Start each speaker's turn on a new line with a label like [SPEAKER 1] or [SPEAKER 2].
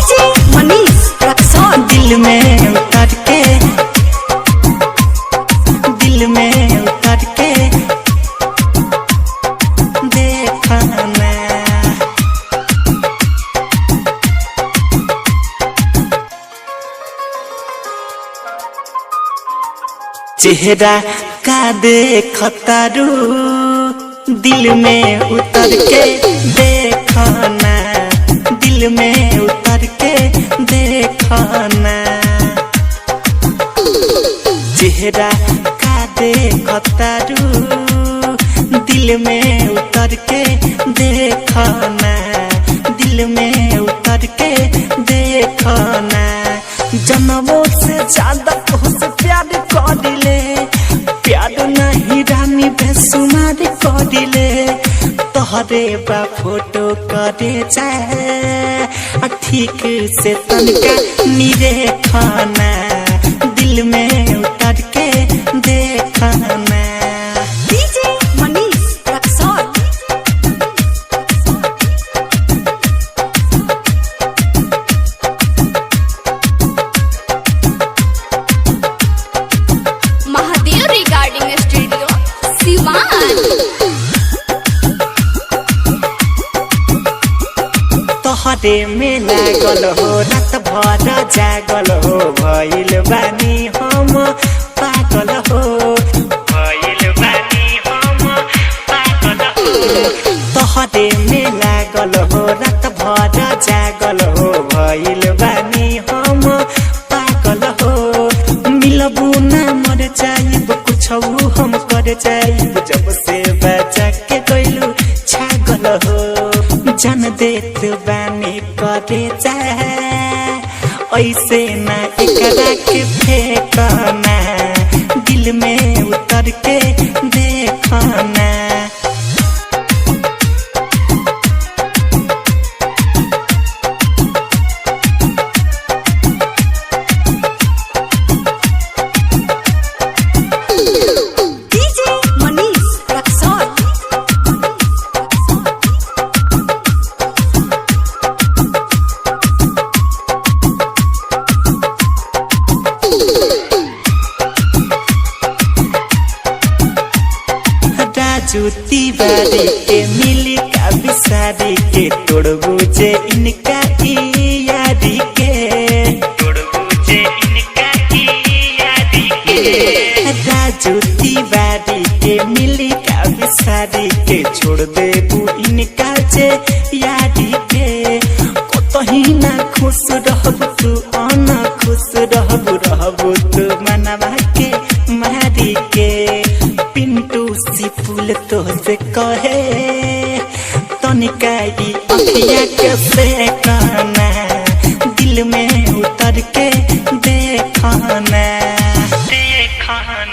[SPEAKER 1] DJ Manish Raxaul.
[SPEAKER 2] दिल में उतर के, दिल में उतर के देखना। चेहरा का देखतारू, दिल में उतर के देखना, दिल में उतर के देखना। चेहरा का देखतारू, दिल में उतर के देखना, दिल में उतर के देखना। जनमों से ज्यादा तुहसे प्यार करिले, प्यार नहीं रानी बेसुमार करिले। तोहरे बा फोटो करे जाए ठीक से तनका निरे खाना, दिल में उतर के देखना।
[SPEAKER 1] DJ Manish Raxaul.
[SPEAKER 3] Mahadev recording studio Siwan.
[SPEAKER 2] तोहरे में लागल हो, रात भर जागल हो, भइल बानी हम पागल हो, भइल बानी हम पागल हो। तोहरे में लागल हो, रात भर जागल हो, भइल बानी हम पागल हो। मिलबू ना मर जाइब, कुछ हम कर जाइब, जब से बचा के गइलू छागल हो। जान देत बानी करे चाहे, ऐसे ना एकरा के फेंकना, दिल में उतर के देखना।
[SPEAKER 1] डीजे मनीष रक्सौल।
[SPEAKER 2] राजू तिवारी के मिली का बिसारी के, तोड़ बुझे इनका ई यारी के, तोड़ बुझे इनका ई यारी के। राजू तिवारी के मिली का बिसारी के, छोड़ देबू इनका जे यारी के। कतही ना खुश रहब तू, अना खुश रहब, रहब तू मनवा के मारी के। पिंटू सिपुल तो से कहे, तनिका ई अखिया के से काना, दिल में उतर के देखना, देखना।